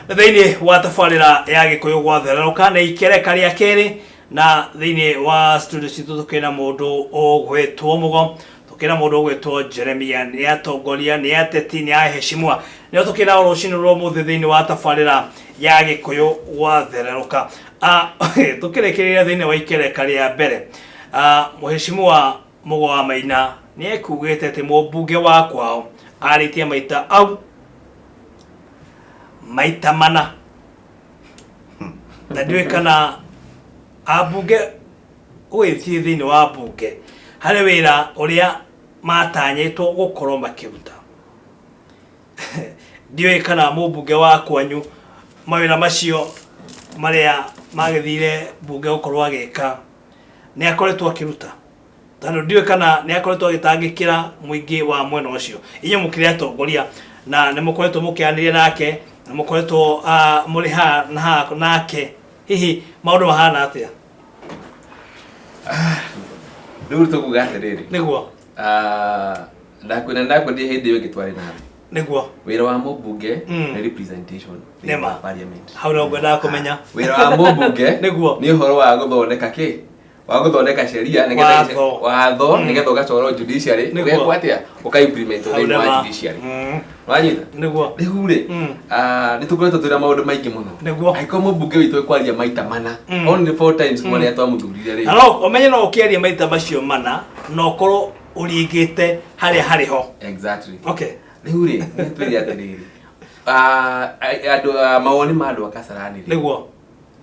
Thĩinĩ wa tabarĩra ya Gĩkũyũ gwathererũka nĩ ikereka rĩa kerĩ, na thĩinĩ wa studio citũ tũkĩna mũndũ ũgwĩtwo Mũgo, tũkĩna mũndũ ũgwĩtwo Jeremia, nĩ atongoria, nĩ ateti, nĩ aheshimwa, nĩo tũkĩna rũcinĩ rwa ũmũthĩ thĩinĩ wa tabarĩra ya Gĩkũyũ gwathererũka. Tũkĩrĩkĩrĩria thĩinĩ wa ikereka rĩa mbere, mũheshimiwa Mũgo wa Maina nĩ ekugĩte atĩ mũmbunge wa kwao arĩtie maita au maita mana, na ndiũĩ kana ambunge ũgĩthiĩ thĩinĩ wa mbunge harĩ wĩra ũrĩa matanyĩtwo gũkorwo makĩruta. Ndiũĩ kana mũmbunge wa kwanyu mawĩra macio marĩa magĩthire mbunge gũkorwo agĩka nĩ akoretwo akĩruta, tondũ ndiũĩ kana nĩ akoretwo agĩtangĩkĩra mũingĩ wa mwena ũcio. Inyuĩ mũkĩrĩ atongoria na nĩ mũkoretwo mũkĩaranĩria nake, na mũkoretwo mũrĩ haha na haha nake, hihi maũndũ mahana atĩa? Rĩu tũkuga atĩrĩrĩ. Nĩguo. Ndakwĩra ndakwendire hĩndĩ ĩyo ĩngĩ twarĩ nawe. Nĩguo. Wĩra wa mũmbunge nĩ representation thĩinĩ Nĩma. wa parliament. Hau no ngwendaga kũmenya. Wĩra wa mũmbunge Nĩguo. nĩ ũhoro wa gũthondeka kĩ? Wa gũthondeka sheria nĩgetha Watho. watho nĩgetha ũgatwarwo judiciary. Nĩguo. Ũgekwo atĩa? Ũka implement Hau thĩinĩ wa nĩma. judiciary. Wanyita? Nĩguo. Rĩu rĩ, nĩ tũkoretwo twĩna maũndũ maingĩ mũno. Nĩguo. Angĩkorwo mũmbunge witũ ekwaria maita mana, only four times kuma rĩrĩa twamũthurire rĩ. Na no ũmenye no ũkĩaria maita macio mana na ũkorwo ũringĩte harĩa harĩ ho. Exactly. Okay. Rĩu rĩ, nĩ twĩre atĩrĩrĩ. Andũ mawoni ma andũ a Kasarani rĩ. Nĩguo.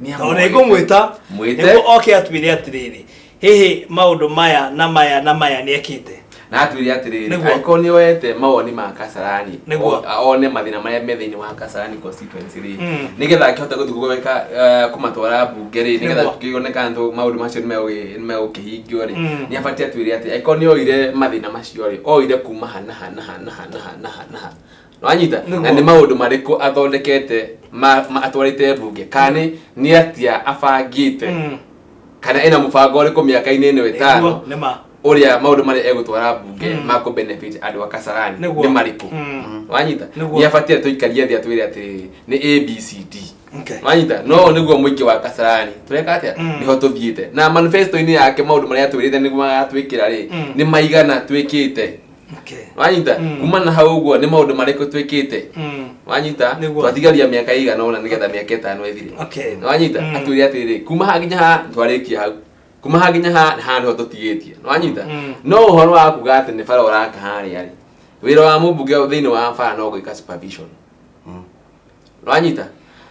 Nĩ Tondũ nĩ ngũmwĩta Mwĩte. nĩguo oke atwĩre atĩrĩrĩ, hihi maũndũ maya na maya na maya nĩ ekĩte. Na atwĩre atĩrĩrĩ, Nĩguo. angĩkorwo nĩ oete mawoni ma Kasarani, Nĩguo. one mathĩna marĩa me thĩinĩ wa Kasarani constituency rĩ, nĩgetha akĩhote gũthiĩ gwĩka kũmatwara mbunge rĩ, nĩgetha tũkĩone kana maũndũ macio nĩ megũkĩhingio rĩ, nĩ abatiĩ atwĩre atĩ angĩkorwo nĩ oire mathĩna macio rĩ, oire kuma ha na ha na ha na ha na ha na ha na ha. Wanyita? Nĩguo. Na nĩ maũndũ marĩkũ athondekete atwarĩte mbunge, kana nĩ atĩa abangĩte, kana ena mũbango ũrĩkũ mĩaka-inĩ ĩno ĩtano Nĩguo, nĩma. ũrĩa maũndũ marĩa egũtwara mbunge ma kũ benefit andũ a Kasarani Nĩguo. nĩ marĩkũ. Wanyita? Nĩguo. Nĩ abatiĩ tũikarie thĩ atwĩre atĩrĩrĩ nĩ ABCD. Okay. Wanyita? No nĩguo mũingĩ wa Kasarani tũreka atĩa? Nĩho tũthiĩte na manifesto-inĩ yake maũndũ marĩa atwĩrĩte nĩguo magatwĩkĩra rĩ, nĩ maigana twĩkĩte. Okay. Wanyita? Kuma na hau ũguo nĩ maũndũ marĩkũ twĩkĩte? Wanyita? Nĩguo. Twatigaria mĩaka ĩigana ũna nĩgetha mĩaka ĩtano ĩthire. Okay. Wanyita? Atwĩre atĩrĩrĩ, kuma haha nginya haha twarĩkia hau, kuma haha nginya haha haha nĩho tũtigĩtie. Wanyita? No ũhoro wa kuga atĩ nĩ bara ũraka harĩa rĩ, wĩra wa mũmbunge thĩinĩ wa bara no gwĩka supervision. Wanyita?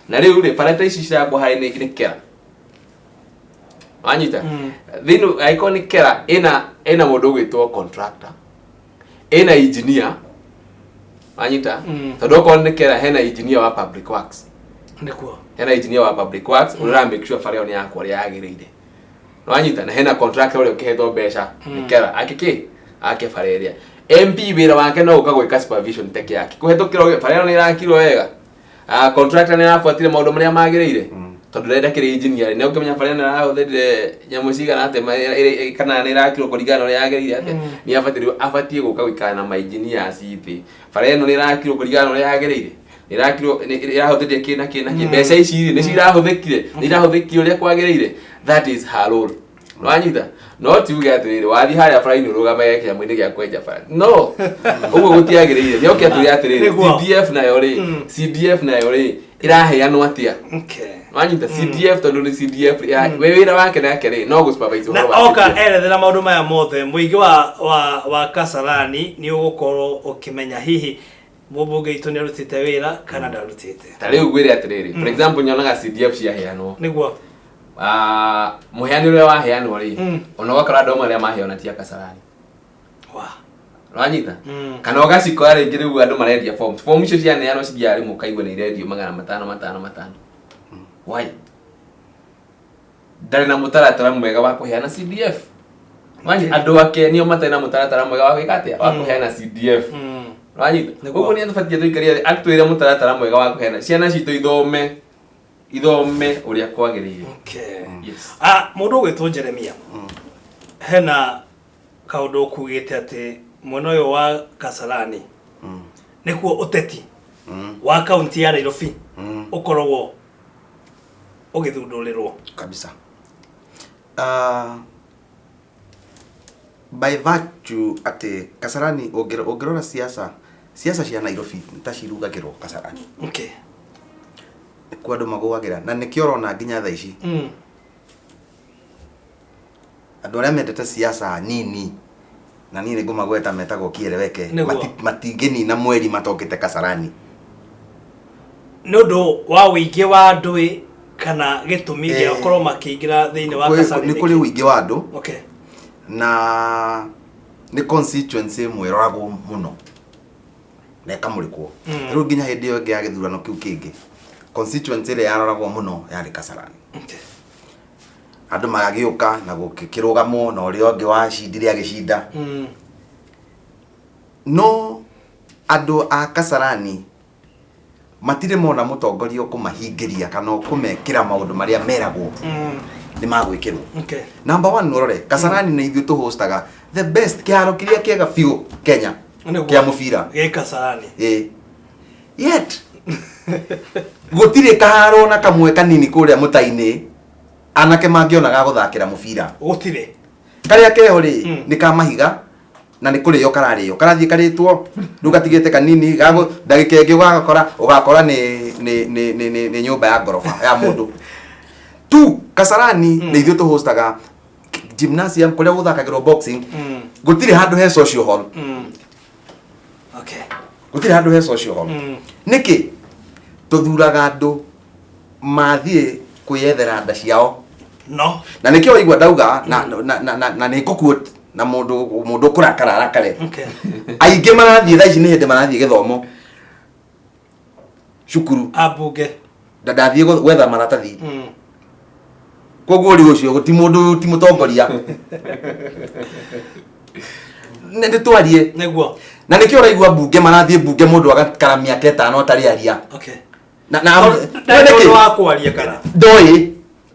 Na rĩu rĩ, bara ta ici cirakwo harĩa nĩ kera. Wanyita? Thĩinĩ angĩkorwo nĩ kera ĩna mũndũ ũgwĩtwo contractor, ĩna engineer. Wanyita? Tondũ okorwo nĩ kera hena engineer wa public works. Nĩguo. Hena engineer wa public works ũrĩa ũra make sure bara ĩyo nĩ yakwo ũrĩa yagĩrĩire. Wanyita? Na hena contractor ũrĩa ũkĩhetwo mbeca nĩ kera ake kĩ ake bara ĩrĩa. MP wĩra wake no gũka gwĩka supervision peke yake kũhetũkĩra bara ĩyo nĩ ĩrakirwo wega. Contractor nĩ arabuatire maũndũ marĩa magĩrĩire, tondũ rĩrĩa ndakĩrĩ engineer nĩ ũkĩmenya bara ĩno ĩrahũthĩrire nyamũ cigana atĩa, kana nĩ ĩrakirwo kũringana na ũrĩa yagĩrĩire atĩa. Nĩ abatiĩ abatiĩ gũka gũikara na ma engineers thĩ, bara ĩno nĩ ĩrakirwo kũringana na ũrĩa yagĩrĩire, nĩ ĩrakirwo ĩrahũthĩrire kĩ na kĩ na kĩ, mbeca ici rĩ nĩ cirahũthĩkire, nĩ irahũthĩkire ũrĩa kwagĩrĩire. That is her role. Wanyita? No tiuge atĩrĩrĩ, wathiĩ harĩa bara-inĩ ũrũgame kĩnyamũ-inĩ gĩa kwenja bara, no ũguo gũtiagĩrĩire. Nĩ oke atwĩre atĩrĩrĩ, Nĩguo. CDF nayo rĩ, CDF nayo rĩ ĩraheanwo atĩa? Okay. Wanyita? CDF tondũ nĩ CDF we wĩra wake nake rĩ no gũ supervise Na ũhoro wa oka CDF. erethera maũndũ maya mothe, mũingĩ wa Kasarani nĩ ũgũkorwo ũkĩmenya hihi mũmbunge witũ nĩ arutĩte wĩra kana ndarutĩte. Ta rĩu ngwĩre atĩrĩrĩ, for example, nyonaga CDF ciaheanwo. Nĩguo. Mũheani ũrĩa waheanwo rĩ, ona ũgakora andũ amwe arĩa maheana ti a Kasarani. Wa. Wanyita? Kana ũgacikora rĩngĩ rĩu andũ marendia forms, form icio cianeanwo cithiaga rĩmwe ũkaigua nĩ irendio 500 500 500. Why? Ndarĩ na mũtaratara mwega wa kũheana CDF. Wanyita? Andũ ake nĩo matarĩ na mũtaratara mwega wa gwĩka atĩa, wa kũheana CDF. Wanyita? Nĩguo. Ũguo nĩ tũbatiĩ tũikarie thĩ atwĩre mũtaratara mwega wa kũheana ciana citũ ithome ithome ũrĩa kwagĩrĩire. Okay. Yes. Mũndũ ũgwĩtwo Jeremia, hena kaũndũ ũkugĩte atĩ mwena ũyũ wa Kasarani nĩkuo ũteti wa kaunti ya Nairobi. Ũkoragwo ũgĩthundũrĩrwo. Kabisa. By virtue atĩ Kasarani, ũngĩrora siasa cia Nairobi ta cirugagĩrwo Kasarani. Nĩkuo andũ magũagĩra, na nĩkĩo ũrona nginya thaa ici andũ arĩa mendete siasa nini, na niĩ nĩ ngũmagweta, metagwo Kieleweke. Matingĩnina mweri matokĩte Kasarani. Nĩ ũndũ wa ũingĩ wa andũ ĩ, kana gĩtũmi gĩa gũkorwo makĩingĩra thĩinĩ wa Kasarani? Nĩ kũrĩ ũingĩ wa andũ na nĩ constituency ĩmwe ĩroragwo mũno na ĩkamũrĩkwo. Rĩu nginya hĩndĩ ĩyo ĩngĩ ya gĩthurano kĩu kĩngĩ, constituency ĩrĩa yaroragwo mũno yarĩ Kasarani. Andũ magagĩũka na gũkĩrũgamwo, na ũrĩa ũngĩ wacindire agĩcinda. No andũ a Kasarani matirĩ mona mũtongoria ũkũmahingĩria kana ũkũmekĩra maũndũ marĩa meragwo nĩ magwĩkĩrwo. Number one, ũrore Kasarani nĩ ithuĩ tũhostaga the best kĩharo kĩrĩa kĩega biũ Kenya kĩa mũbira. Gĩ Kasarani. Ĩ, yet gũtirĩ kaharo na kamwe kanini kũrĩa mũta-inĩ anake mangĩona ga gũthakĩra mũbira. Gũtirĩ. Karĩa keho rĩ, nĩ ka mahiga na nĩ kũrĩo kararĩo, karathiĩ karĩtwo rĩu gatigĩte kanini gagũ ndagĩka ĩngĩ ũgakora nĩ nyũmba ya ngoroba ya mũndũ tu. Kasarani nĩ ithuĩ tũhostaga gymnasium kũrĩa gũthakagĩrwo boxing. Gũtirĩ handũ he social hall. Gũtirĩ handũ he social hall. Nĩkĩ tũthuraga andũ mathiĩ kwĩyethera nda ciao? No. Na nĩkĩo waigua ndauga na nĩ ngũquote na mũndũ ũkũrakara arakare. Aingĩ marathiĩ thaa ici nĩ hĩndĩ marathiĩ gĩthomo cukuru. Ambunge. Na ndathiĩ gwetha maratathi. Koguo rĩu ũcio ti mũndũ, ti mũtongoria, nĩ twarie. Na nĩkĩo ũraigua mbunge marathiĩ mbunge, mũndũ agakara mĩaka 5 atarĩ aria. Na Ndarĩ nĩkĩ? ũndũ wa kwaria kana Ndoĩ.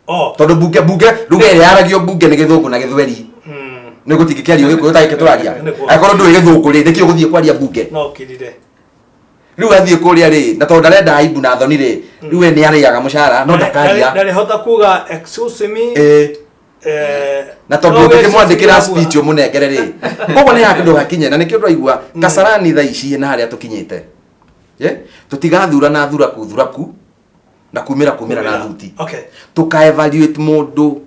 Oh. Tondũ mbunge ruga ĩrĩa yaragio mbunge nĩ Gĩthũngũ na Gĩthweri. Nĩ gũtingĩkĩario Gĩkũyũ ta gĩkĩ tũraria. Angĩkorwo ndũĩ Gĩthũngũ rĩ, nĩkĩ ũgũthiĩ kwaria mbunge? No kirire. Rĩu athiĩ kũrĩa rĩ, na tondũ ndarenda aibu na thoni rĩ, rĩu we nĩ arĩaga mũcara no ndakaria. Ndarĩhota kuga, "Excuse me." Ĩĩ. Na tondũ No ũngĩkĩmwandĩkĩra wĩcirie speech ũmũnengere rĩ, koguo nĩ handũ hakinye, na nĩkĩo ndĩraigua Kasarani thaa ici na harĩa tũkinyĩte. Yeah? Tũtigathurana thuraku thuraku na kumĩra kumĩra na thuti. Tũka evaluate mũndũ.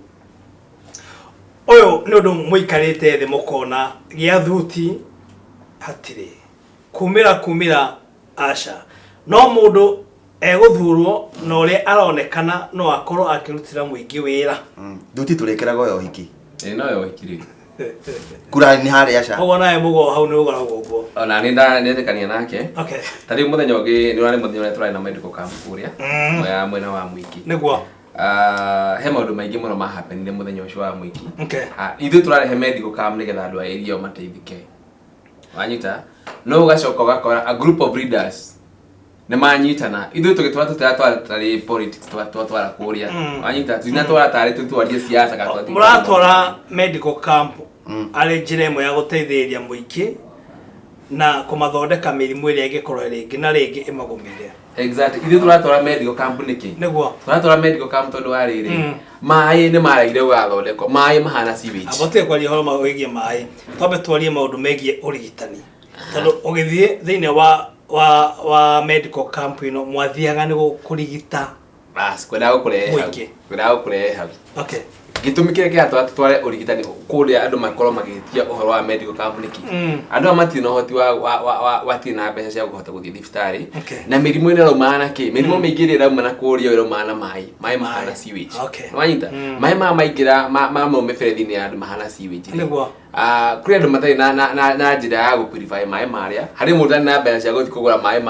Ũyũ nĩ ũndũ mũikarĩte thĩ mũkona gĩa thuti hatirĩ kumĩra kumĩra, aca, no mũndũ egũthurwo na ũrĩa aronekana no akorwo akĩrutĩra mũingĩ wĩra. Thuti tũrĩkĩraga ũyũ ũhiki. Ĩ, no yo ũhiki rĩ. Kura nĩ harĩa aca. Koguo nawe mũgo hau nĩ ũgoragwo ũguo. Ona nĩ ndetĩkania nake. Ta rĩu mũthenya ũngĩ nĩ ũrarĩ mũthenya ũrĩa tũrarĩ na medical camp kũrĩa ya mwena wa Mwiki. Ah, he maũndũ maingĩ mũno mahapenire mũthenya ũcio wa Mwiki. Ah, ithuĩ tũrarehe medical camp nĩgetha andũ a area ĩyo mateithĩke, wanyita? No ũgacoka ũgakora a group of leaders nĩ manyitana, ithuĩ tũgĩtwara tũtiratwara tarĩ politics, twatwara kũrĩa, wanyita? Tutinatwara tarĩ tũtwarie siasa kana Mũratwara medical camp arĩ njĩra ĩmwe ya gũteithĩrĩria mũingĩ na kũmathondeka mĩrimũ ĩrĩa ĩngĩkorwo rĩngĩ na rĩngĩ ĩmagũmĩire. Exactly, ithuĩ tũratwara medical camp nĩkĩ? Tũratwara medical camp tondũ wa rĩrĩ, maĩ nĩ maregire gũgathondekwo, maĩ mahana sewage. Abotige kwaria ũhoro wĩgiĩ maĩ, twambe twarie maũndũ megiĩ ũrigitani, tondũ ũgĩthiĩ thĩinĩ wa medical camp ĩno mwathiaga nĩ kũrigita Bas, kwendaga gũkũrehe hau. mũingĩ. Kwendaga gũkũrehe hau. Gĩtũmi kĩrĩa kĩratũma tũtware ũrigitani kũrĩa andũ makorwo magĩtia ũhoro wa medical camp nĩkĩ? Andũ aya matirĩ na ũhoti wa matirĩ na mbeca cia kũhota gũthiĩ thibitarĩ. Na mĩrimũ ĩno ĩraumana na kĩ? Mĩrimũ mĩingĩ ĩrĩa ĩraumana kũrĩa ĩraumana na maĩ. Maĩ mahana sewage. Nĩwanyita? Maĩ maya maingĩra ma mĩberethi-inĩ ya andũ mahana sewage rĩ. Ah, kũrĩ andũ matarĩ na njĩra ya gũ-purify maĩ marĩa. Harĩ mũndũ ũtarĩ na mbeca cia gũthiĩ kũgũra maĩ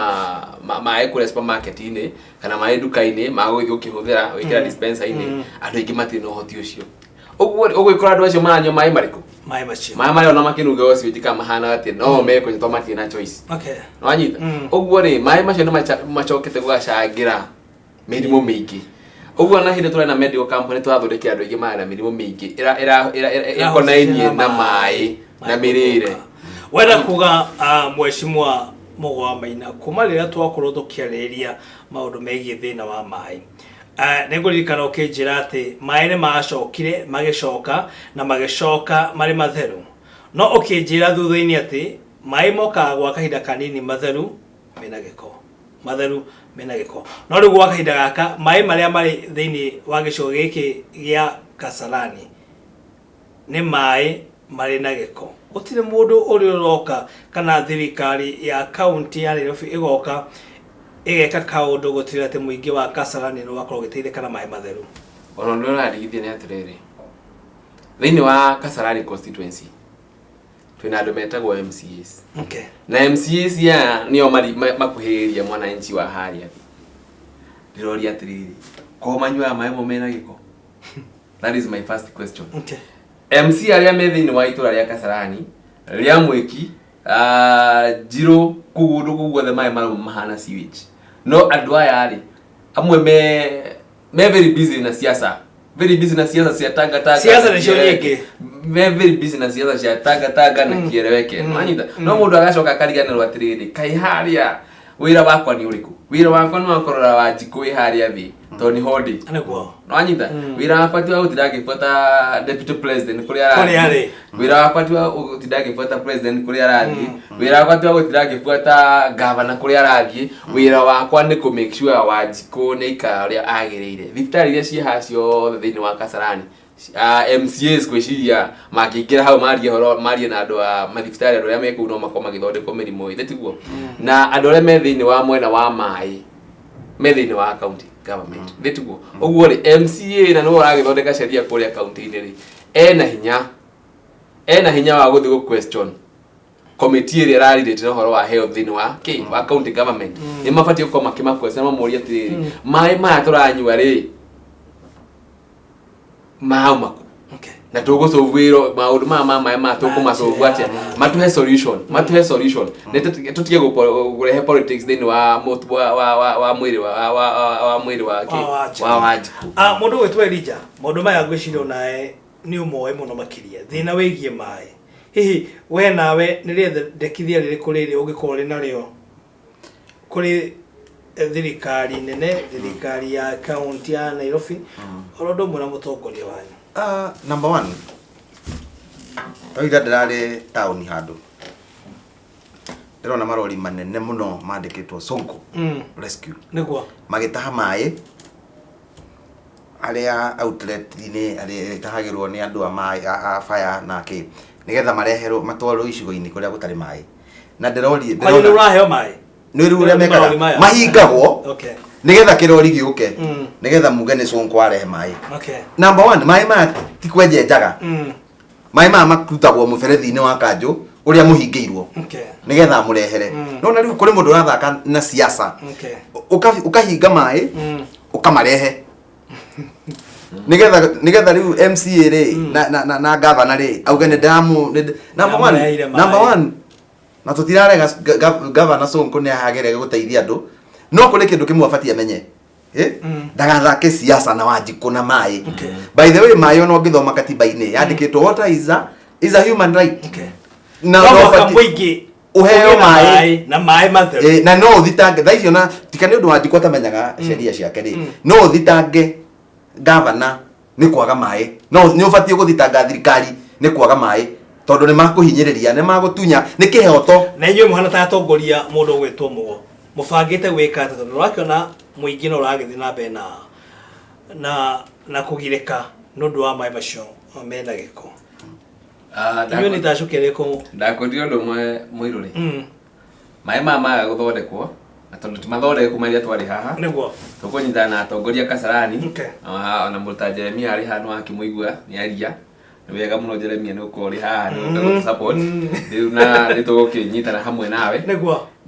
maĩ kũrĩa supermarket-inĩ kana maĩ nduka-inĩ ma gũgĩthiĩ gũkĩhũthĩra gwĩkĩra dispenser-inĩ. Andũ aingĩ matirĩ na ũhoti ũcio. Ũguo ũgwĩkora andũ acio maranyua maĩ marĩkũ? Maĩ macio. Maĩ marĩa ona makĩnunga sewage kana mahana atĩa, no mekũnyua tondũ matirĩ na choice. Nĩwanyita? Ũguo rĩ, maĩ macio nĩ macokete gũgacangĩra mĩrimũ mĩingĩ. Ũguo na hĩndĩ tũrarĩ na medical camp nĩ tũrathondekire andũ aingĩ marĩ na mĩrimũ mĩingĩ ĩkonainie na maĩ na mĩrĩre. Wenda kuga, mheshimiwa Mũgo wa Maina kuma rĩrĩa twakorwo tũkĩarĩrĩria maũndũ megiĩ thĩna wa maĩ. Nĩ ngũririkana ũkĩnjĩra atĩ maĩ nĩ macokire magĩcoka na magĩcoka marĩ matheru. No ũkĩnjĩra thutha-inĩ atĩ maĩ mokaga gwa kahinda kanini matheru mena gĩko. Matheru mena gĩko. No rĩu gwa kahinda gaka maĩ marĩa marĩ thĩinĩ wa gĩcigo gĩkĩ gĩa Kasarani nĩ maĩ marĩ na gĩko. Gũtirĩ mũndũ ũrĩ ũroka kana thirikari ya kaunti ya Nairobi ĩgoka ĩgeka kaũndũ gũtigĩrĩra atĩ mũingĩ wa Kasarani nĩ wakorwo ũgĩteithĩka na maĩ matheru. Ona ũndũ ũrĩa ũrandigithia nĩ atĩrĩrĩ, thĩinĩ wa Kasarani constituency twĩna andũ metagwo MCAs. Na MCAs aya nĩo makuhĩrĩria mwananchi wa harĩa thĩ. Ndĩroria atĩrĩrĩ, ko manyuaga maĩ mo mena gĩko? That is my first question. MC arĩa me thĩinĩ wa itũra rĩa Kasarani, rĩa Mwĩki, Njirũ, kũu kũndũ kũu guothe maĩ marauma mahana sewage. No andũ aya rĩ, amwe me very busy na siasa. Very busy na siasa cia Tanga Tanga. Siasa nĩcio nyingĩ. Me very busy na siasa cia Tanga Tanga na kieleweke. Wanyita? No mũndũ agacoka akariganĩrwo atĩrĩrĩ, kaĩ harĩa wĩra wakwa nĩ ũrĩkũ? Wĩra wakwa nĩ wa kũrora Wanjikũ wĩ harĩa thĩ, tondũ nĩho ndĩ. Nĩguo. Nĩwanyita? Wĩra wakwa ti wa gũtinda ngĩbuata deputy president kũrĩa Kũrĩa arathiĩ. arĩ. Wĩra wakwa ti wa gũtinda ngĩbuata president kũrĩa arathiĩ. Wĩra wakwa ti wa gũtinda ngĩbuata governor kũrĩa arathiĩ. Wĩra wakwa nĩ kũ make sure Wanjikũ nĩ aikara ũrĩa agĩrĩire. Thibitarĩ iria ciĩ haha ciothe thĩinĩ wa Kasarani, MCAs gwĩciria mangĩingĩra hau marie ũhoro, marie na andũ a mathibitarĩ, andũ arĩa me kũu no makorwo magĩthondekwo mĩrimũ ĩ, tiguo? Na andũ arĩa me thĩinĩ wa mwena wa maĩ me thĩinĩ wa county government, nĩ tiguo? Ũguo rĩ, MCA na nĩwe ũragĩthondeka sheria kũrĩa county-inĩ rĩ, ena hinya wa gũthiĩ gũ question committee ĩrĩa ĩrarĩrĩte na ũhoro wa health thĩinĩ wa kĩ wa county government. Nĩ mabatiĩ gũkorwo makĩma question, mamũrie atĩrĩrĩ, maĩ maya tũranyua rĩ, mauma kũ? Na tũgũcũvwĩrwo maũndũ maya ma maĩ maya tũkũmacũvũ atĩa? Matũhe solution, matũhe solution. Nĩ tũtige kũrehe politics thĩinĩ wa mũtu wa wa wa wa mwĩrĩ wa wa wa wa mwĩrĩ wa kĩ Wa Wanjikũ. wa Wanjikũ. Mũndũ gwĩtwo Elijah, maũndũ maya ngwĩciria onawe nĩ ũmoĩ mũno makĩria, thĩna wĩgiĩ maĩ. Hihi we nawe nĩ rĩendekithia rĩrĩkũ rĩrĩ ũngĩkorwo ũrĩ narĩo kũrĩ thirikari nene, thirikari ya kaunti ya Nairobi, oro ũndũ ũmwe na mũtongoria wanyu? Number one, twaira ndĩrarĩ taũni handũ ndĩrona marori manene mũno mandĩkĩtwo Sonko Rescue. Magĩtaha maĩ arĩa outlet-inĩ arĩa ĩtahagĩrwo nĩ andũ a maĩ a fire na kĩ, nĩgetha mareherwo matwarwo icigo-inĩ kũrĩa gũtarĩ maĩ. Na ndĩroria, Kwanyu nĩ ũraheo maĩ? Nĩ rĩu ũrĩa mekaga, Marori maya. mahingagwo nĩgetha kĩrori gĩũke, nĩgetha muge nĩ Sonko arehe maĩ. Number one, maĩ maya ti kwenja njaga. Maĩ maya marutagwo mũberethi-inĩ wa kanjũ ũrĩa mũhingĩirwo nĩgetha amũrehere. No na rĩu kũrĩ mũndũ ũrathaka na siasa. Ũkahinga maĩ, ũkamarehe. Nĩgetha rĩu MCA rĩ, na governor rĩ, auge nĩ ndĩramũ, nĩ number one, Ndĩramũreheire maĩ. number one, na tũtirarega governor Sonko nĩ agerega gũteithia andũ, no kũrĩ kĩndũ kĩmwe abatiĩ amenye. Ndagathake siasa na Wanjikũ na maĩ. By the way, maĩ ona ũngĩthoma katiba-inĩ yandĩkĩtwo water is a human right. Na No mũhaka ũbatiĩ mũingĩ ũheo ũgĩe na maĩ. maĩ, na maĩ matheru. Na no ũthitange thaa icio, na tika nĩ ũndũ Wanjikũ atamenyaga sheria ciake rĩ, no ũthitange gavana nĩ kwaga maĩ, no nĩ ũbatiĩ gũthitanga thirikari nĩ kwaga maĩ, tondũ nĩ makũhinyĩrĩria, nĩ magũtunya, nĩ kĩhoto. Na inyuĩ mũhana ta atongoria, mũndũ ũgwĩtwo Mũgo, mũbangĩte gwĩka atĩa? Tondũ ũrakĩona mũingĩ no ũragĩthiĩ na mbere na kũgirĩka nĩ ũndũ wa maĩ macio mena gĩko. Inyuĩ nĩ itacũkia rĩrĩkũ? Ndakwĩrire ũndũ ũmwe mũirũ rĩ. Maĩ maya maga gũthondekwo, na tondũ ti mathondeke kuma rĩrĩa twarĩ haha. Tũkũnyitana na atongoria Kasarani. Ona mũndũ ta Jeremia arĩ haha nĩwakĩmũigua nĩ aria. Nĩ wega mũno Jeremia nĩ gũkorwo ũrĩ haha, nĩ gũka gũtũ support. Rĩu na nĩ tũgũkĩnyitana hamwe nawe.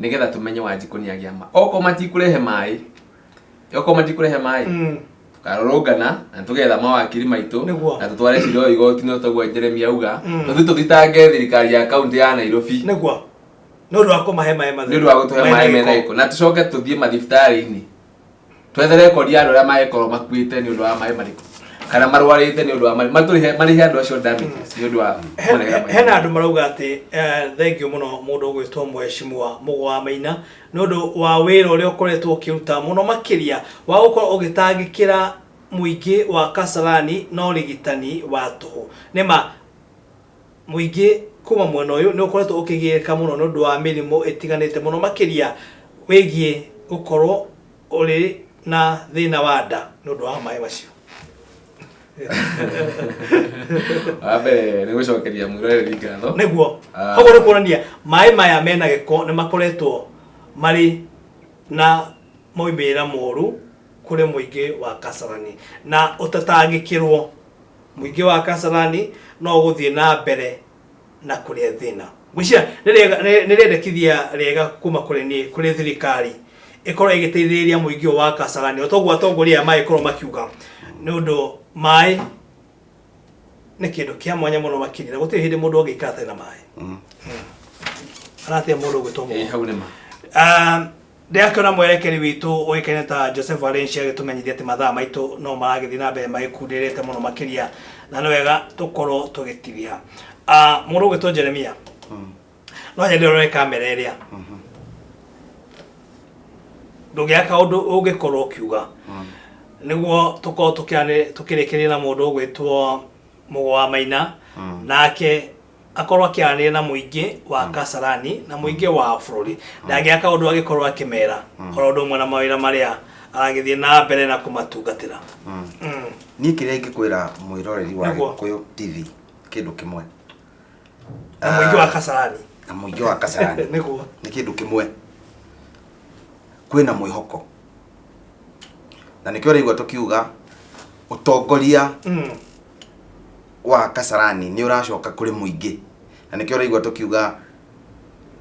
Nĩgetha tũmenye Wanjikũ nĩ agĩa ma. Okorwo matikũrehe maĩ, okorwo matikũrehe maĩ, tũkarũrũngana na tũgetha mawakiri maitũ na tũtware cira ũyũ igoti-inĩ toguo Jeremia auga. Tũthiĩ tũthitange thirikari ya kaunti ya Nairobi. Nĩ ũndũ wa kũmahe maĩ matheru. Nĩ ũndũ wa gũtũhe maĩ mena gĩko. Na tũcoke tũthiĩ mathibitarĩ-inĩ. Twethe rekondi ya andũ arĩa mangĩkorwo makuĩte nĩ ũndũ wa maĩ marĩkũ. Kana marwarĩte nĩ ũndũ wa matũrĩhe marĩhe andũ acio damages nĩ ũndũ wa kũmarehera mahiga. Hena andũ marauga atĩ thengiũ mũno mũndũ ũgwĩtwo mheshimiwa Mũgo wa Maina nĩ ũndũ wa wĩra ũrĩa ũkoretwo ũkĩruta mũno makĩria wa gũkorwo ũgĩtangĩkĩra mũingĩ wa Kasarani na ũrigitani wa tũhũ. Nĩma mũingĩ kuma mwena ũyũ nĩ ũkoretwo ũkĩgiĩka mũno nĩ ũndũ wa mĩrimũ ĩtiganĩte mũno makĩria wĩgiĩ gũkorwo ũrĩ na thĩna wa nda nĩ ũndũ wa maĩ macio. Wa mbere nĩ gũcokeria mwĩroreri ngatho. Nĩguo koguo nĩ kuonania maĩ maya mena gĩko nĩ makoretwo marĩ na moimĩrĩra moru kũrĩ mũingĩ wa Kasarani na ũtatangĩkĩrwo mũingĩ wa Kasarani no ũgũthiĩ na mbere na kũrĩa thĩna. Ngwĩciria nĩ rĩega- nĩ rĩendekithia rĩega kuma kũrĩ niĩ kũrĩ thirikari ĩkorwo ĩgĩteithĩrĩria mũingĩ ũyũ wa Kasarani o toguo atongoria aya magĩkorwo makiuga nĩ ũndũ maĩ nĩ kĩndũ kĩa mwanya mũno makĩria na gũtirĩ hĩndĩ mũndũ angĩikara atarĩ na maĩ. Aratia mũndũ ũgwĩtwo Ĩĩ, hau nĩ ma. Ndĩrakĩona mwerekeri witũ ũĩkaine ta Joseph Valencia agĩtũmenyithia atĩ mathaa maitũ no maragĩthiĩ na mbere magĩkundĩrĩte mũno makĩria na nĩ wega tũkorwo tũgĩtiriha. Mũndũ ũgwĩtwo Jeremia, no nyende ũrore kamera ĩrĩa ndũngĩaga kaũndũ ũngĩkorwo ũkiuga nĩguo tũkorwo tũkĩrĩkĩrĩria na mũndũ ũgwĩtwo Mũgo wa Maina, nake akorwo akĩaranĩria na mũingĩ wa Kasarani na mũingĩ wa bũrũri ndangĩaga kaũndũ angĩkorwo akĩmera oro ũndũ ũmwe na mawĩra marĩa aragĩthiĩ na mbere na kũmatungatĩra. Niĩ kĩrĩa ingĩkwĩra mwĩroreri wa Nĩguo. Gĩkũyũ TV kĩndũ kĩmwe. Na mũingĩ wa Kasarani. Na mũingĩ wa Kasarani. Nĩguo. Nĩ kĩndũ kĩmwe, kwĩna mwĩhoko na nĩkĩo ũraigua tũkiuga ũtongoria wa Kasarani nĩ ũracoka kũrĩ mũingĩ, na nĩkĩo ũraigua tũkiuga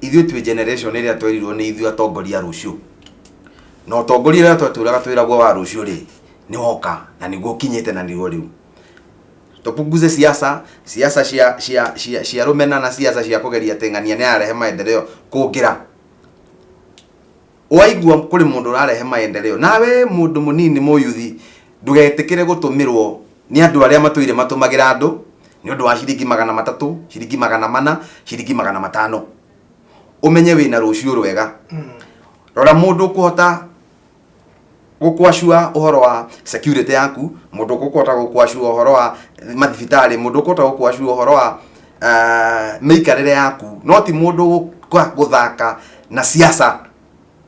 ithuĩ twĩ generation ĩrĩa twerirwo nĩ ithuĩ atongoria rũciũ, na ũtongoria ũrĩa twatũraga twĩragwo wa rũciũ rĩ nĩ woka na nĩguo ũkinyĩte na nĩguo rĩu tupunguze siasa siasa cia cia cia cia rũmena na siasa cia kũgeria atĩ ng'ania nĩ ararehe maendeleo kũngĩra Waigua kũrĩ mũndũ ũrarehe maendeleo, nawe mũndũ mũnini mũyuthi ndũgetĩkĩre gũtũmĩrwo nĩ andũ arĩa matũire matũmagĩra andũ nĩ ũndũ wa ciringi 300, ciringi 400, ciringi 500. Ũmenye wĩna rũciũ rwega. Rora mũndũ ũkũhota gũkwacua ũhoro wa security yaku, mũndũ ũkũhota gũkwacua ũhoro wa mathibitarĩ, mũndũ ũkũhota gũkwacua ũhoro wa mĩikarĩre yaku, no ti mũndũ gũthaka na siasa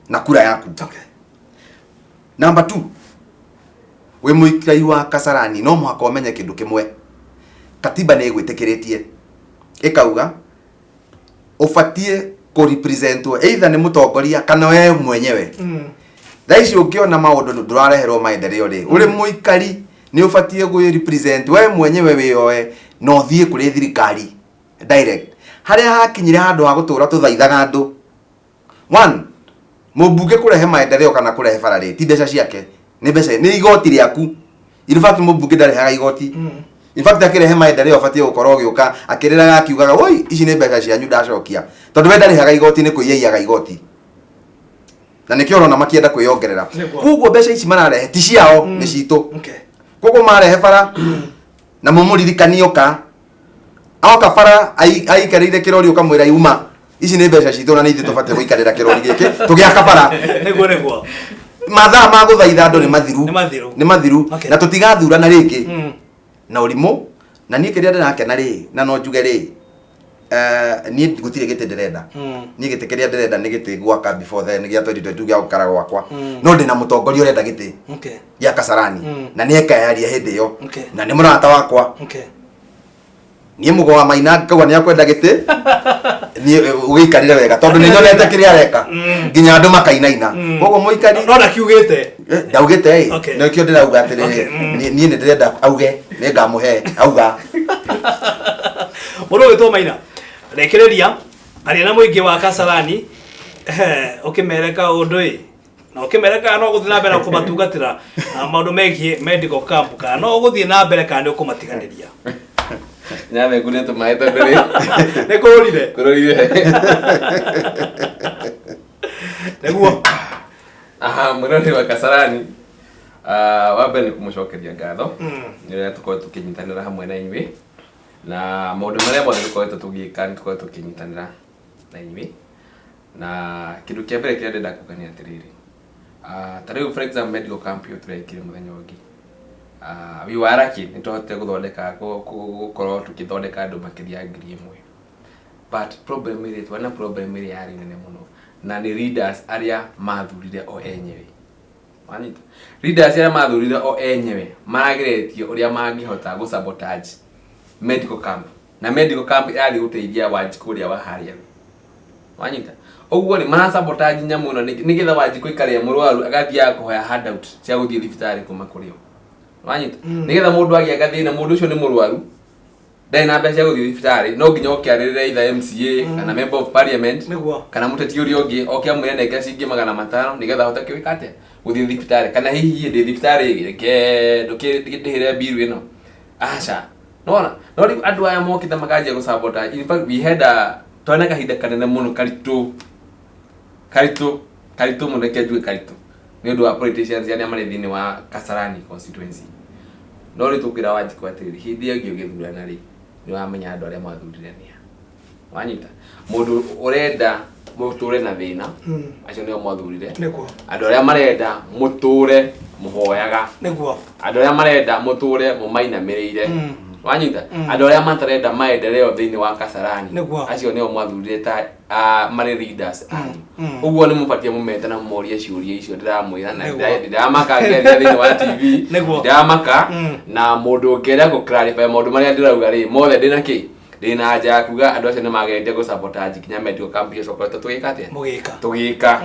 na kura yaku. Number 2, wĩ mũikari wa Kasarani no mũhaka ũmenye kĩndũ kĩmwe, katiba nĩ ĩgwĩtĩkĩrĩtie ĩkauga ũbatiĩ kũ-representwo either nĩ mũtongoria kana we mwenyewe. Thaa ici ũngĩona maũndũ ndũrareherwo maendeleo rĩ, ũrĩ mũikari nĩ ũbatiĩ gwĩ represent we mwenyewe, wĩyoe na ũthiĩ kũrĩ thirikari direct. Harĩa hakinyire handũ ha gũtũra tũthaithaga andũ, one mũmbunge kũrehe maendeleo kana kũrehe bara rĩ, ti mbeca ciake, nĩ mbeca nĩ igoti rĩaku. In fact mũmbunge ndarehaga igoti. In fact akĩrehe maendeleo abatiĩ gũkorwo ũgĩũka akĩrĩraga akiugaga woi ici nĩ mbeca cianyu ndacokia, tondũ we ndarĩhaga igoti, nĩ kũiyaiyaga igoti, na nĩkĩo ũrona makĩenda kwĩyongerera. Koguo mbeca ici mararehe ti ciao, nĩ citũ. Koguo marehe bara na mũmũririkanie oka oka bara aikarĩire kĩrori ũkamwĩra yuma ici nĩ mbeca citũ na nĩ ithuĩ tũbatiĩ gũikarĩra kĩrori gĩkĩ tũgĩaka bara. Nĩguo nĩguo. Mathaa ma gũthaitha andũ nĩ mathiru. Nĩ mathiru. Nĩ mathiru. Na tũtigathurana rĩngĩ na ũrimũ. Na niĩ kĩrĩa ndĩrakena rĩ, na no njuge rĩ, niĩ gũtirĩ gĩtĩ ndĩrenda. Niĩ gĩtĩ kĩrĩa ndĩrenda nĩ gĩtĩ gwaka before then gĩa 2022 gĩa gũikara gwakwa. No ndĩna mũtongoria ũrenda gĩtĩ gĩa Kasarani na nĩ ekayaria hĩndĩ ĩyo na nĩ mũrata wakwa. Niĩ Mũgo wa Maina ngauga nĩ akwenda gĩtĩ, niĩ ũgĩikarĩre wega tondũ nĩ nyonete kĩrĩa areka nginya andũ makainaina. Koguo mũikari No ndakiugĩte. Ndaugĩte ĩ. Nĩkĩo ndĩrauga atĩrĩrĩ, niĩ nĩ ndĩrenda auge nĩ ngamũhe auga. Mũndũ ũgwĩtwo Maina, rekereria aria na mũingĩ wa Kasarani, ũkĩmere kaũndũ ĩ na ũkĩmere kana no ũgũthiĩ na mbere na kũmatungatĩra na maũndũ megiĩ medical camp, kana no ũgũthiĩ na mbere kana nĩ ũkũmatiganĩria. Nyambe ngune tũmaĩ tondũ rĩ Nĩ kũrũrire. Kũrũrire. Nĩguo. Aha, mwĩroreri wa Kasarani. Ah, wa mbere nĩ kũmũcokeria ngatho nĩ ũrĩa tũkoretwo tũkĩnyitanĩra hamwe na inyuĩ na maũndũ marĩa mothe tũkoretwo tũgĩka nĩ tũkoretwo tũkĩnyitanĩra na inyuĩ na kĩndũ kĩa mbere kĩrĩa ndĩrenda kuga nĩ atĩrĩrĩ ah, ta rĩu for example medical camp ĩyo tũrekire mũthenya ũngĩ. Ah, we were lucky nĩ twahotire gũthondeka gũkorwo tũkĩthondeka andũ makĩria ya 1000, but problem ĩrĩa twarĩ na problem ĩrĩa yarĩ nene mũno na nĩ leaders arĩa mathurire o enyewe. Wanyita? Leaders arĩa mathurire o enyewe marageretie ũrĩa mangĩhota gũ sabotage medical camp, na medical camp ĩrathiĩ gũteithia Wanjikũ ũrĩa wa harĩa thĩ. Wanyita? Ũguo rĩ, mara sabotage nyamũ ĩno nĩgetha Wanjikũ aikare e mũrwaru agathiaga kũhoya handout cia gũthiĩ thibitarĩ kuma kũrĩ o. Wanyita? Nĩgetha mũndũ agĩa gathĩna, mũndũ ũcio nĩ mũrwaru, ndarĩ na mbeca cia gũthiĩ thibitarĩ, no nginya oke arĩrĩre either MCA kana member of parliament kana mũteti ũrĩa ũngĩ oke amwĩre nengera ciringi 500 nĩgetha ahote gwĩka atĩa, gũthiĩ thibitarĩ, kana hihi ndĩ thibitarĩ reke ndũkĩndĩhĩre bill ĩno. Aca. Nona no rĩu andũ aya mokĩte makanjia gũ sabotage. In fact, we had a twarĩ na kahinda kanene mũno karitũ karitũ karitũ mũno, reke njuge karitũ nĩ ũndũ wa politicians arĩa marĩ thĩinĩ wa Kasarani constituency. No rĩu tũkwĩra Wanjikũ atĩrĩrĩ, hĩndĩ ĩyo ĩngĩ ũgĩthurana rĩ, nĩ wamenya andũ arĩa mwathurire nĩa. Wanyita? Mũndũ ũrenda mũtũre na thĩna, acio nĩo mwathurire. Andũ arĩa marenda mũtũre mũhoyaga, andũ arĩa marenda mũtũre mũmainamĩrĩire. Wanyita? Andũ arĩa matarenda maendeleo thĩinĩ wa Kasarani, acio nĩo mwathurire ta marĩ leaders anyu. Ũguo nĩ mũbatiĩ mũmete na mũmorie ciũria icio ndĩramwĩra na ndiramaka ngĩaria thĩinĩ wa TV. Ndiramaka na mũndũ ũngĩenda gũ clarify maũndũ marĩa ndĩrauga rĩ, mothe ndĩna kĩ, ndĩna anja ya kuga andũ acio nĩ mageretie gũ sabotage nginya medical camp icio tũkoretwo tũgĩka atĩa, Mũgĩka. Tũgĩka.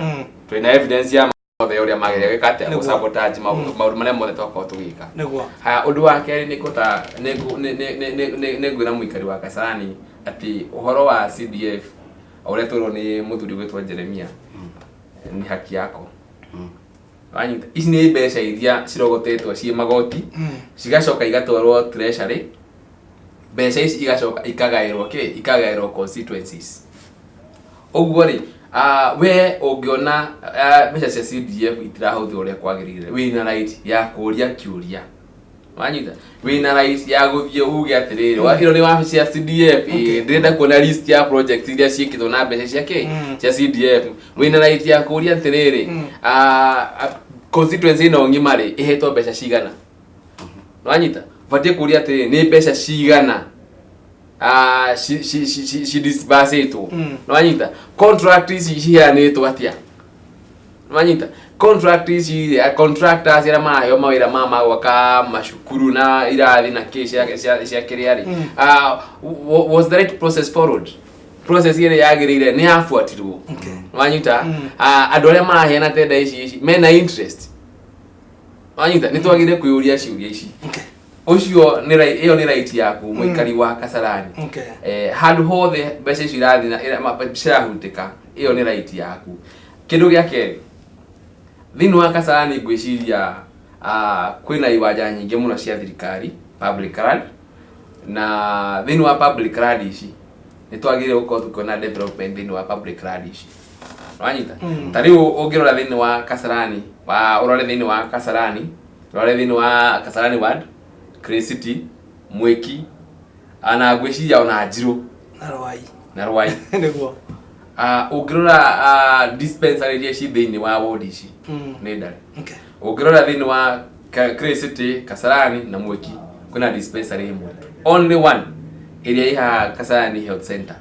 Twĩna evidence ya mothe ũrĩa mageria gwĩka atĩa, gũ sabotage maũndũ maũndũ marĩa mothe twakorwo tũgĩka. Haya, ũndũ wa kerĩ nĩ kũta nĩ nĩ nĩ nĩ nĩ nĩ ngwĩra mũikari wa Kasarani atĩ ũhoro wa CDF ũrĩa twĩrwo nĩ mũthuri gwĩtwo Jeremia nĩ haki yako. Wanyita? Ici nĩ mbeca iria cirogotetwo ciĩ magoti, cigacoka igatwarwo treasury, mbeca ici igacoka ikagaĩrwo kĩ, ikagaĩrwo constituencies. Ũguo rĩ, we ũngĩona mbeca cia CDF itirahũthĩrwo ũrĩa kwagĩrĩire, wĩna right ya kũria kĩũria. Wanyita? Wĩna right ya gũthiĩ uge atĩrĩrĩ, ĩno nĩ wabici ya CDF, ĩĩ, ndĩrenda kuona list ya project iria ciĩkĩtwo na mbeca cia kĩ, cia CDF. Wĩna right ya kũria atĩrĩrĩ, constituency ĩno ng'ima rĩ, ĩhetwo mbeca cigana? Wanyita? Ũbatiĩ kũria atĩrĩrĩ, nĩ mbeca cigana ci disbursĩtwo? Nĩwanyita? Contract ici ciheanĩtwo atĩa? Nĩwanyita? Contract ici rĩ, contractors arĩa maraheo mawĩra ma gwaka macukuru na irathi na kĩ cia kĩrĩa rĩ, was the right process followed? Process ĩrĩa yagĩrĩire nĩ yabuatirwo? Nĩwanyita? Andũ arĩa maraheana tenda ici mena interest? Wanyita? Nĩ twagĩrĩire kwĩyũria ciũria ici. Ũcio nĩ ĩyo nĩ right yaku mũikari wa Kasarani. Handũ hothe mbeca icio irathiĩ na cirahutĩka, ĩyo nĩ right yaku. Kĩndũ gĩa kerĩ, thĩinĩ wa Kasarani ngwĩciria kwĩna iwanja nyingĩ mũno cia thirikari, public land, na thĩinĩ wa public land ici nĩ twagĩrĩire gũkorwo tũkĩona development thĩinĩ wa public land ici. Wanyita? Ta rĩu ũngĩrora thĩinĩ wa Kasarani, wa ũrore thĩinĩ wa Kasarani, ũrore thĩinĩ wa Kasarani ward, Clay City, Mwiki, ana ngwĩciria ona Njirũ. Na Rwai. Na Rwai. Ũngĩrora dispensary iria ci thĩinĩ wa ward ici nĩ ndare. Ũngĩrora thĩinĩ wa Clay City, Kasarani na Mwiki, kwĩna dispensary ĩmwe, only one, ĩrĩa ĩ haha Kasarani Health Center.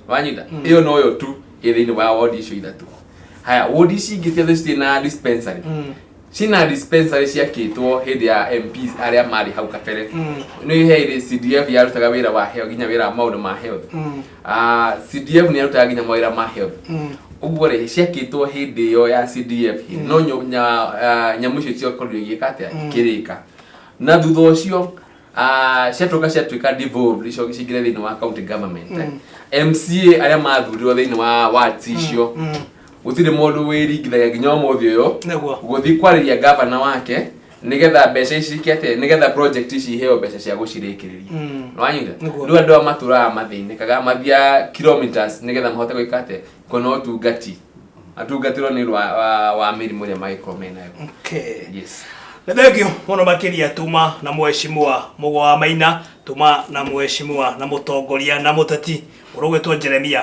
Wanyita? Ĩyo noyo tu ĩ thĩinĩ wa ward icio ithatũ. Haya, ward ici ingĩ ciothe citirĩ na dispensary. Cina dispensary ciakĩtwo hĩndĩ ya MPs arĩa marĩ hau kabere. Nĩ he hĩndĩ CDF yarutaga wĩra wa health, nginya wĩra wa maũndũ ma health. CDF nĩ yarutaga nginya mawĩra ma health. Ũguo rĩ, ciakĩtwo hĩndĩ ĩyo ya CDF, no nyamũ icio ciakorirwo igĩka atĩa, ikĩrĩka, na thutha ũcio ciatuĩka devolved, icio cingĩre thĩinĩ wa county government. MCA arĩa mathurirwo thĩinĩ wa wards icio, gũtirĩ mũndũ wĩringithagia nginya ũmũthĩ ũyũ gũthiĩ kwarĩria gavana wake nĩgetha mbeca ici ikĩate, nĩgetha project ici iheo mbeca cia gũcirĩkĩrĩria. Nĩwanyita? Rĩu andũ aya matũraga mathĩnĩkaga, mathiaga kilometers nĩgetha mahote gwĩka atĩa, kuona ũtungati, atungatĩrwo nĩ ũndũ wa mĩrimũ ĩrĩa mangĩkorwo menayo. Yes. Nĩ thengio mũno makĩria tuma na mheshimiwa Mũgo wa Maina, tuma na mheshimiwa na mũtongoria na mũteti ũrũgwĩtwo Jeremia.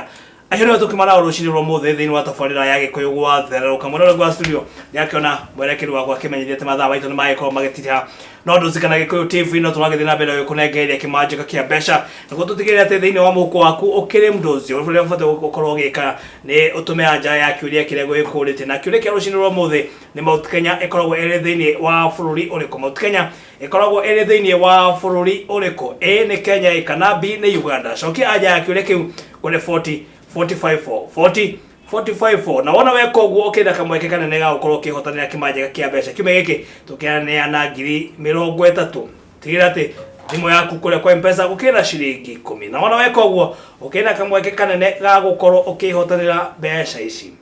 Acio nĩo tũkiuma nao rũcinĩ rwa ũmũthĩ thĩinĩ wa tabarĩra ya Gĩkũyũ gwathererũka. Mwena ũrĩa wa studio nĩakĩona mwerekeri wakwa akĩmenyithia atĩ mathaa maitũ nĩmagĩkorwo magĩtiriha. No ndũzikana Gĩkũyũ TV no tũragĩthiĩ na mbere gũkũnengereria kĩmanjĩka kĩa mbeca nĩguo tũtigĩrĩre atĩ thĩinĩ wa mũhuko waku ũkĩrĩ mdozi. Ũrĩa ũbatiĩ gũkorwo ũgĩka nĩ ũtũme anja ya kĩũria kĩrĩa gũgĩkũrĩtie, na kĩũria kĩa rũcinĩ rwa ũmũthĩ nĩ Mount Kenya ĩkoragwo ĩrĩ thĩinĩ wa bũrũri ũrĩkũ? Mount Kenya ĩkoragwo ĩrĩ thĩinĩ wa bũrũri ũrĩkũ? A nĩ Kenya, A kana B nĩ Uganda? Cokia anja ya kĩũria kĩu kũrĩ 40 45 4 40 45 4, na wona weka ũguo ũkĩenda kamweke kanene ga gũkorwo ũkĩhotanĩra kĩmanjĩka kĩa mbeca. Kiumia gĩkĩ tũkĩaneana 30,000. Tigĩrĩra atĩ thimũ yaku kũrĩa kwa Mpesa gũkĩrĩ na ciringi 10, na wona weka ũguo ũkĩrĩ na kamweke kanene ga gũkorwo ũkĩhotanĩra mbeca ici.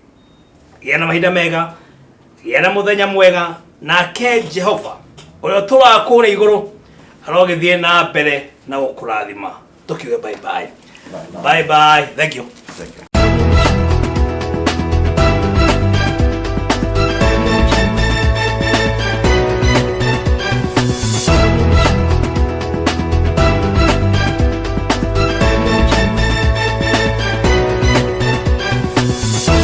Gĩa na mahinda mega, gĩa na mũthenya mwega, nake Jehova ũrĩa ũtũraga kũrĩa igũrũ arogĩthiĩ na mbere na gũkũrathima. Tũkiuge bye bye. Bye bye. Thank you. Thank you.